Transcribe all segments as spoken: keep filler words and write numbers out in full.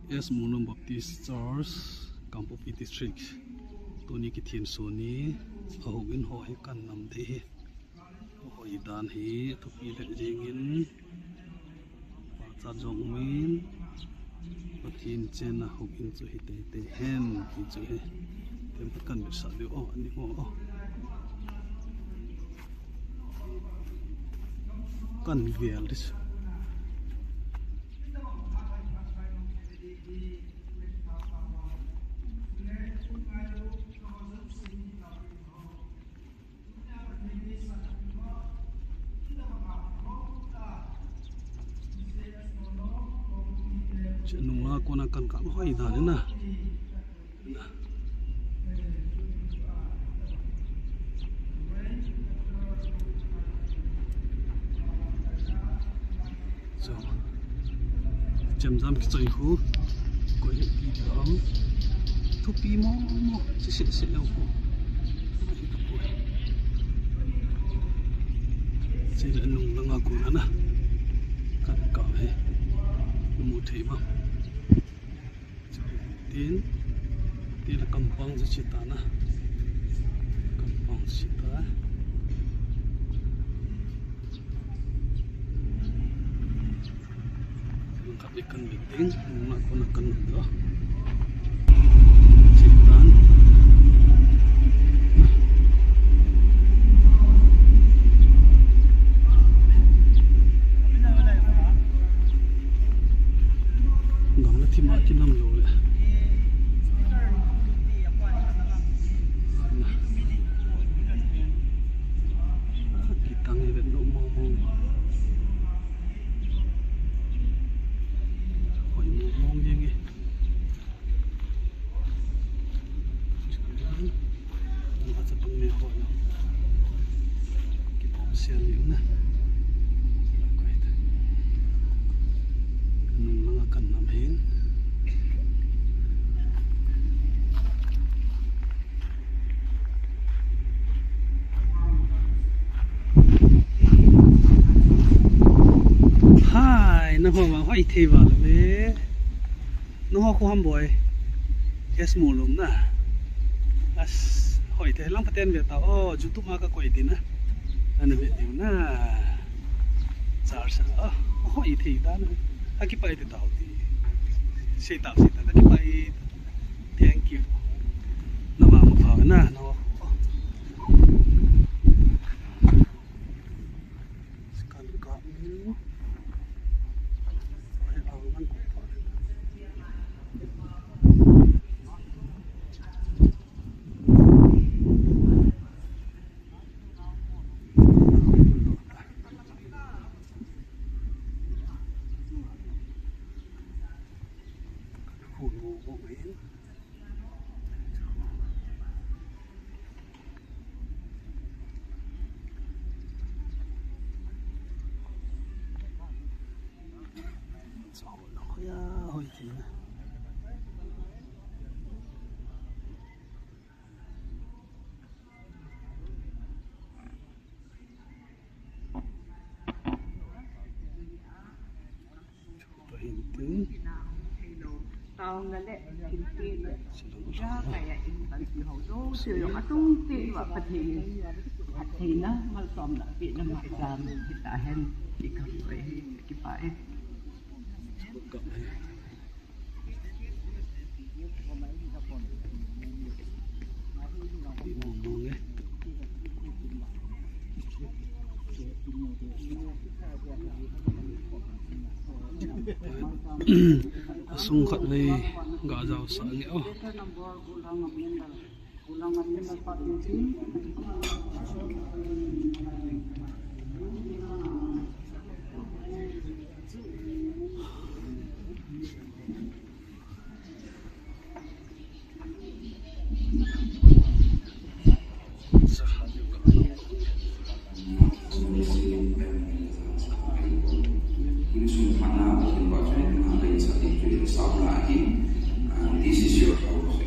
S Molnom Baptist Church, Kangpokpi District. Tuni kithenso ni, ahouin ho hi kanam thei hi. Hoi dan hi, athupi lheh jengin. Pachat jong umin. Pathen chenna houin chu hi teitei hen, ti chu hi. Tem khat kan vetsah diu, o, ani ho, o. Kan vel ding. Che nung la kona kan kap hoi dan na. So, chemjam kichoi khu, koi hi pi dam, thupi mo mo, se se se lo khu. Chule nung langa kona na, kan kap hi, mu thei ma. Tin, tin la kampang chu chita na. Kampang chita. Nung khat le kan meeting, nung la kona kan do. Chitan. Gamla thima kinam lou le. Kitang e vet lou mong mong. Hoi mong mong jeng e. Hai, nangho vang hoi thei val ve. Nangho khu ham boi. S Molnom na. As, hoi thei lang paten ve ta. O, YouTube ma kakoi ding na. Ana ve ding na. Char sa. O, hoi thei ta na. Akipah e ti tao ti. Sei ta, sei ta. Akipah e. Thank you. Nangho ma pha na. Nangho. Taona le thilpeh le, ja kaiya in pan ti ho jouse jong atungtah uva Pathen in phattheina malsomna pehna ma jam hita hen ti kahin koi e, kipah e. Asung khat nei ga jao sa nge o. This is your house.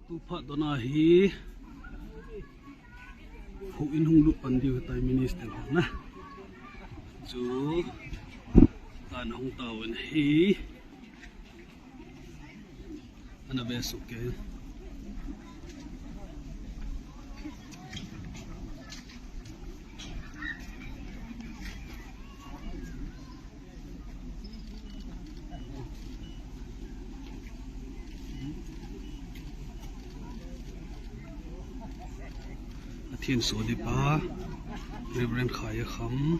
Tuphat dona hi. Houin hung lut pan diu tai minister ho na. Chu tan hung tauvin ahi. Ana ve suk kei. Pathen sohdipa Reverend Khaiakham.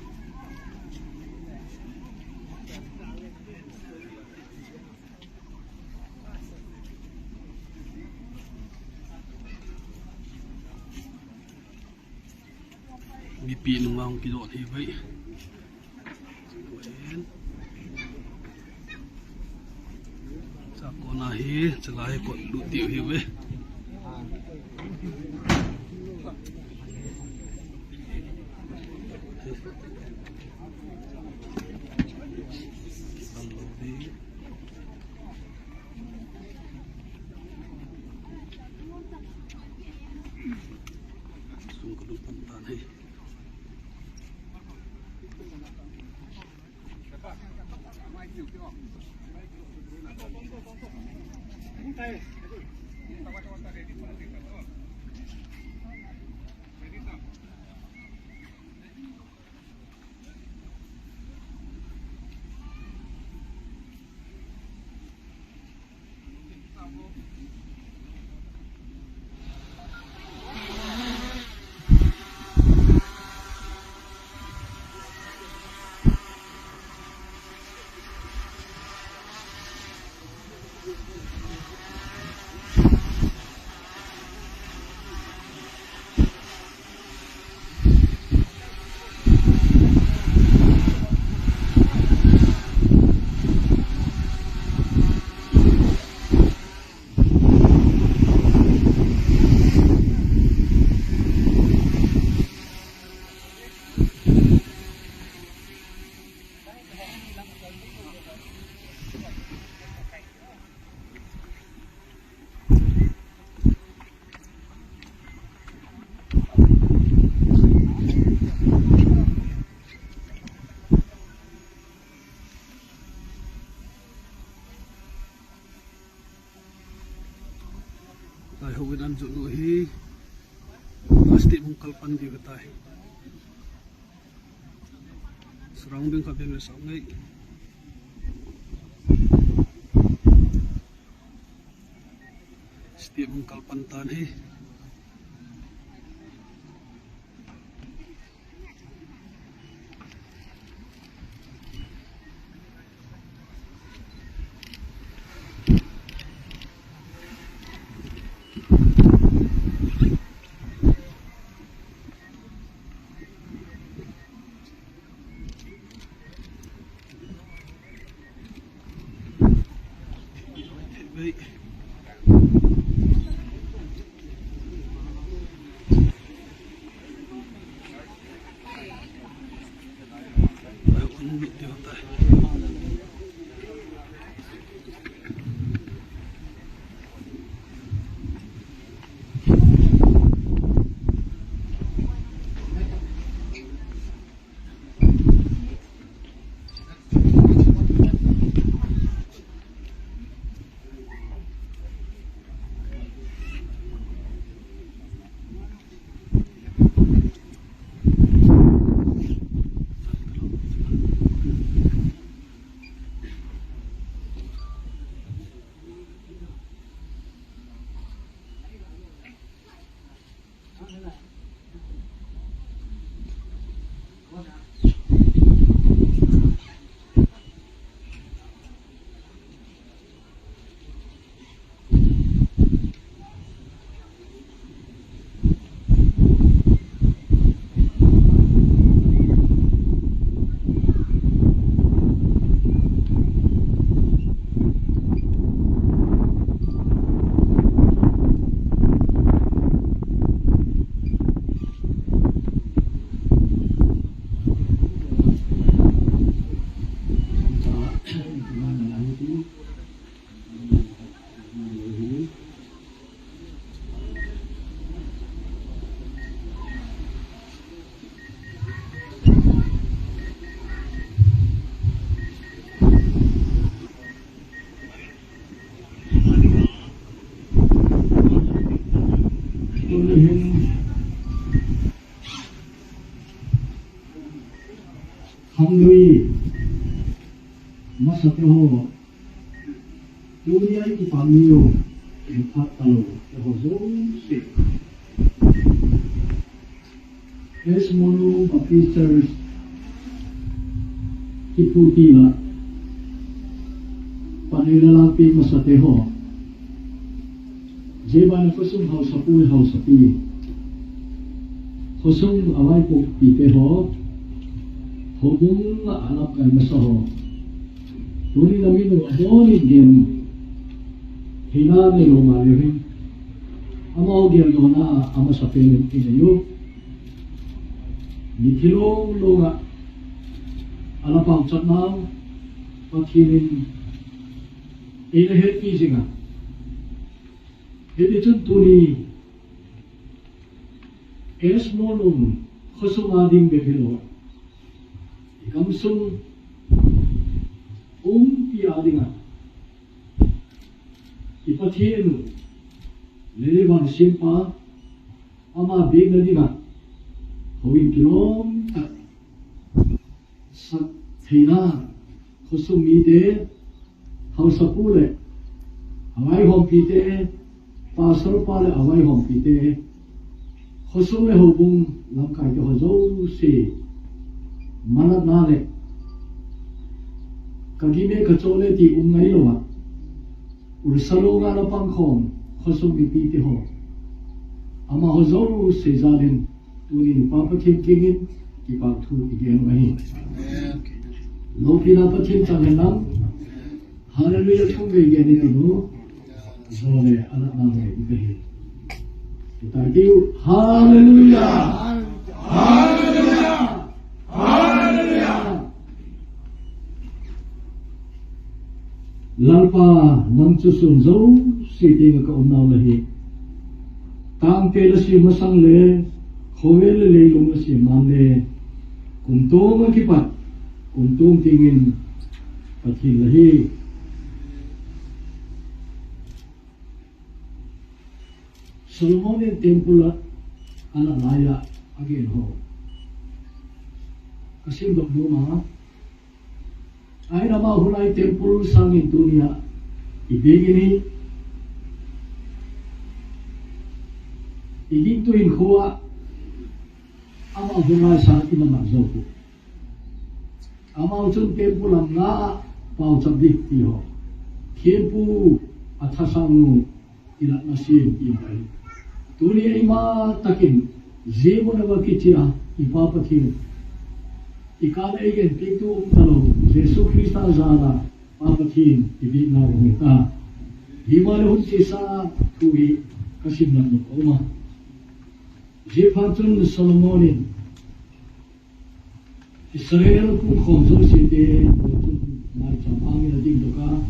Mipi nunga hung kidon ahi ve. Chakona hi, chalai hi kot lut diu ahi ve. Sung ka dum pan tan ahi. Tai houin an jot u hi. Step hung kal pan diu tai. Surrounding kha beng le sah ngai. Step hung kal pan tan ahi. Khanglui masate ho, tunia i kipah niu, i phat talou te ho jouse. Esmonu Baptist Church kipu tila, panui la lampi masate ho. Jebana khosung haosapu le haosapi. Khosung avaipohpi te ho. Houbung a alamkai masa ho. Tuni namin u abonin gen. Hina neilou ma leu hin. Amaho geldohna a amasapen in inei u. Mithi long long a ana pauchat nau Pathen in eina hetpi jing a. Hiti chun tuni Esmonu khosung a ding bep hilou, i gamsung umpi a dinga i Pathen u, lei le van sempa, ama biekna dinga houin kilom tah sak theina, khosung mite, haosapu le avaihompi te, pastor pa le avaihompi te, khosung le houbung lamkai te ho jouse, manatna le kagim e kachol e ti um ngailou a, ulsa longa ana pangkhom khosung mipi te ho, amaho jouse jal in tunin Pa Pathen kengin kipah thu i gen u ahi. Loupina Pathen chang hen lang. Hallelujah thum vei gen i tin u. Jole ana na vei i kahi. Kita kiu. Hallelujah. Hallelujah. Hallelujah. Lalpa, nang chu sun jouse tenga ka umnau la hi. Tangte la sem masang le, khovel le leilung la sem man le, kumtong a kipat, kumtong tengin Pathen la hi. Solomon in temple a ana laiya agen ho. Ka simdoh nom a. Ahin ama hunai temple sangin tunia i bikin hi, i gingtu hinkhoa ama hunai sang i na mang jou u. Amau chun temple lam nga a pauchap ding ti ho. Thempu a thasang u i latna sem ti ahi. Tuni eima takin, jia mun a va kichia, i Pa Pathen, i kah a eigenpitu um talou, Jesu Christa jal a, Pa Pathen, i biakna um ta. Hima le hun chesa thu hi ka sim lam nom a um a. Jia phat chun Solomon in, Israel pumkhom jouse te, maicham angin a dingdoh a,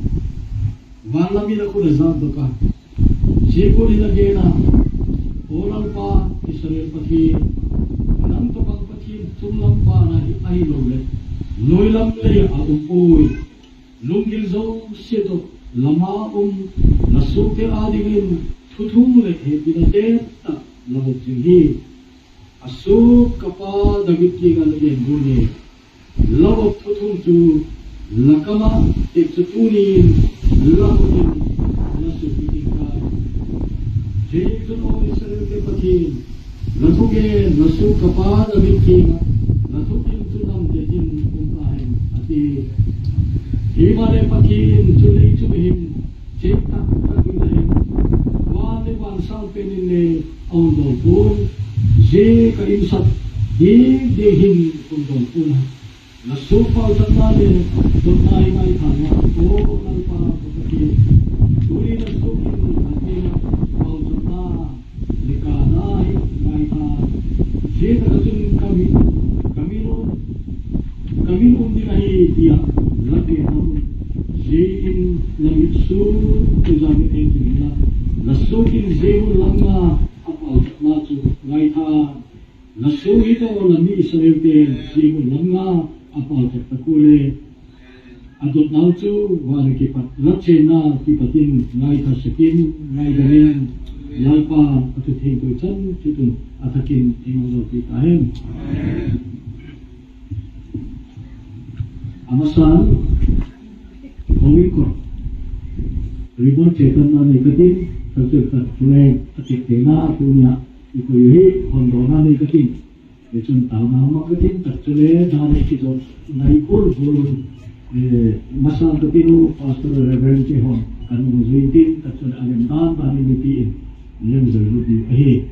van lam in a khut a jatdoh a. Jia kon in a gen a, O Lalpa, Israel Pathen, nang tobang Pathen chunglam pa na hi ahilou le, noilam lei a um poi. Lunggil jouse toh lam a um, na sohte a dingin thuthung le hepina tah la vop jing hi. Asuh ka pa David kiang a na gen gon e. La vop thuthung chu la kam a, hichu tunin la vop in na sohpeh ding tai. Hichun O Israel te Pathen, na thugen, na soh ka pa David kiang a, na thugen chu nam tahin um tahen, ati. Himahleh Pathen chu lei chung hin, chei tah tah in ahin, van le van sangpen in le ahung dol pon, jia ka insat ding ding hin hung dol pon a. Na soh pauchapna le dotna hi ngaitha in, O Lalpa ka Pathen, tuni na soh in na tina pauchapna le kahna hi ngaitha in, jia tah a chun ka min, ka min um, ka min um ding ahi tia la tina un, jia in la mitsu tu jang in en ding in la, na soh in jia mun lam nga a pauchapna chu ngaitha in, na soh hi toh la mi Israel ten jia mun lam nga a pauchap tah uleh, a dotnau chu van a kipat, la chenna kipat in ngaitha sek in, ngaidam in. Lalpa athu theng tui chan chitun athakin eima jolpi tahen. Amasan, Howin Kot, Reverend Chetan na nei katin, Doctor Tan Puleng, atik tena, tunia, ikoi hi, hondona nei katin. Hichun taona ma katin, tak chule, dan hi kijo, nai kul kul, eh, masang katin u, Pastor Reverend Chehon, kan u jui tin, tak chule, alem dan, dan ni pi in, lem joi lu di, ahi.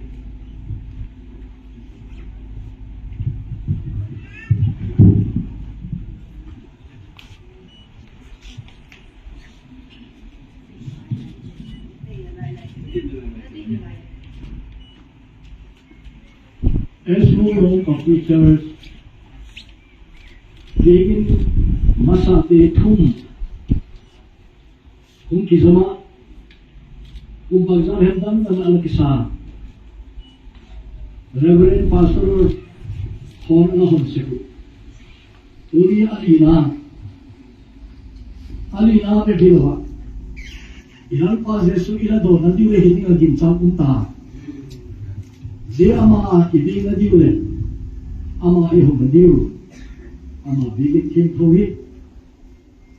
As we know, Baptist Church, begin masa te thum. Kum kijama, kum bangzah hem dan ala ala kisa. Reverend Pastor hon ala hon seku. Tuni alina. Alina pe bilwa. Ilalpa Jesu ila dona diu le hini a gin chang um ta. Je ama a kibina diu le. Ama i hon diu. Ama bigin kin tho hi.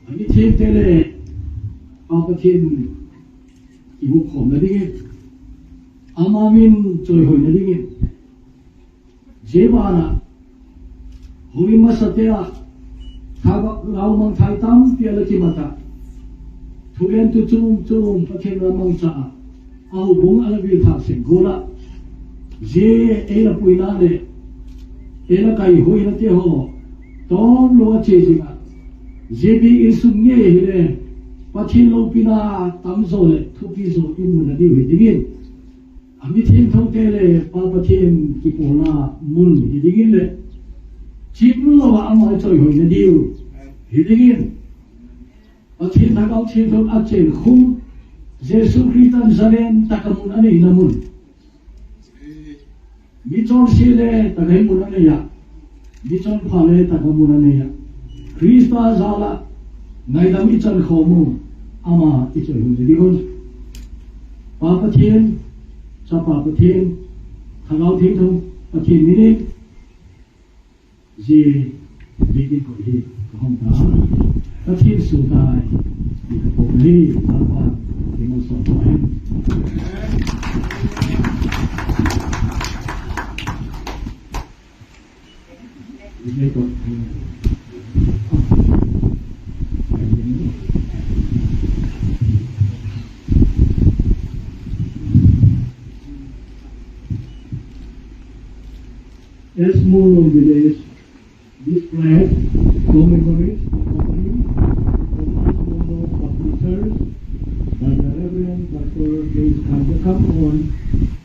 Ani thim te le, Pa Pathen i hukhomna dingin, ama min choihoina dingin, jebana, houin masate a, thagau mangthai tampi ala kimata, thugentu chom chom Pathen la mangcha a, Aubung ala vil thak seng gola. Je eila puina le, eila kaihoina te ho, tom lou a che jinga. Je bi insung nge hile, Pathen loupina tamjo le, thupi jo imuna diu hi dingin. Ami thim thou te le, Pa Pathen kipolna mun hi dingin le. Chim lou a ama choihoina diu hi dingin. Pathen thagau thim thon a chen khum, Jesu Christan zalen taka mun anei na mun. Mi chonse le taka hi mun anei a. Mi chonpha le taka mun anei a. Christa jala ngaidam i chan khom u, ama i choi hung ding un. Pa Pathen, Chapa Pathen, Thagau Thim Thon Pathen minin. Ji, bikin ko hi, ko hom ta. Ka thil su ta, ni ka ko hi, ta pa, ni mo so ko hi. Ni ko. As more on the days, this flag commemorates the opening of this Mono Baptist Church by the Reverend Doctor James Kanjakam on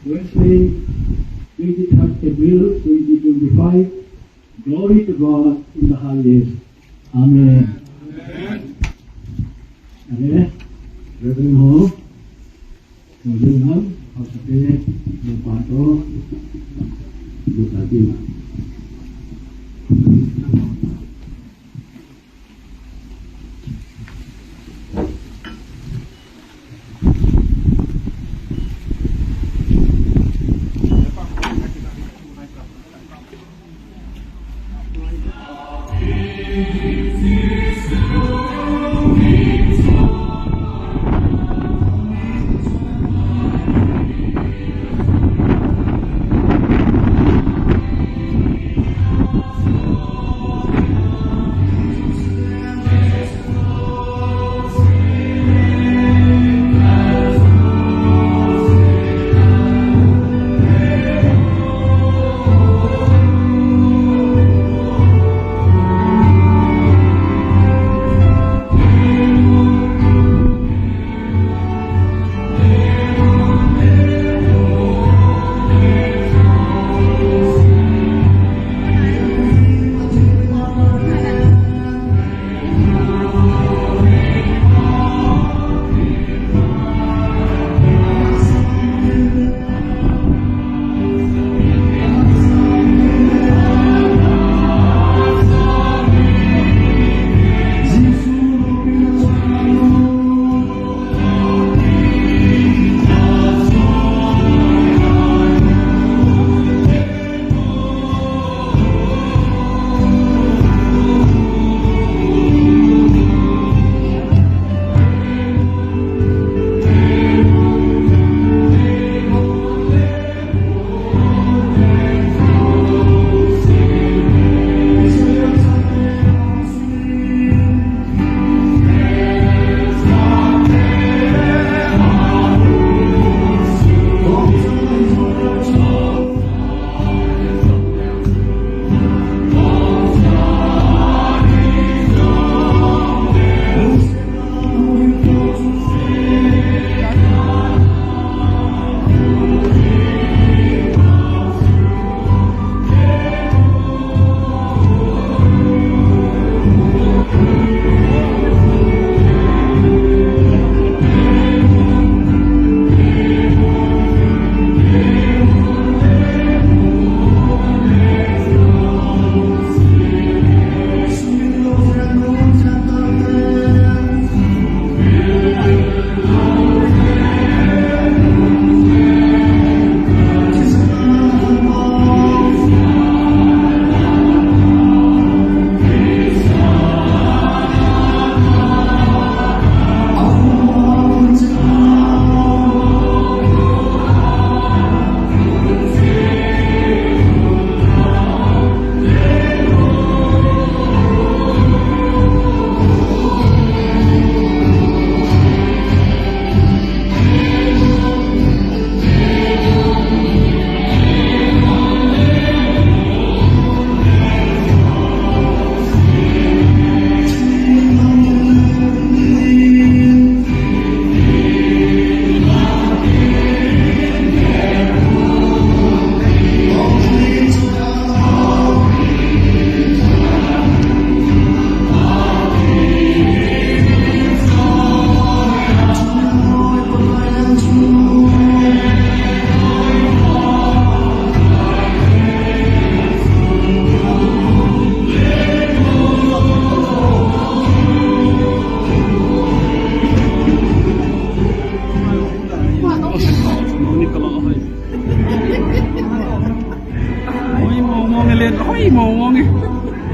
Wednesday, twenty-third April twenty twenty-five. Glory to God in the highest. Amen. Amen. Reverend Hall. Hallelujah. Hallelujah. Hallelujah.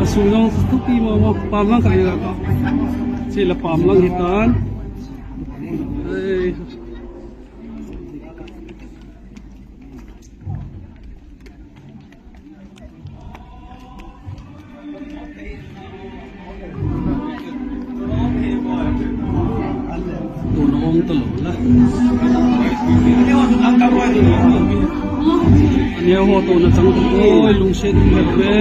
Sung jong thupi mo mo, pam lang khat ni la. Chule pam lang hitan. Ei. Tuna ong talou la. Aneo ho tuna chang oi, lungset le ve.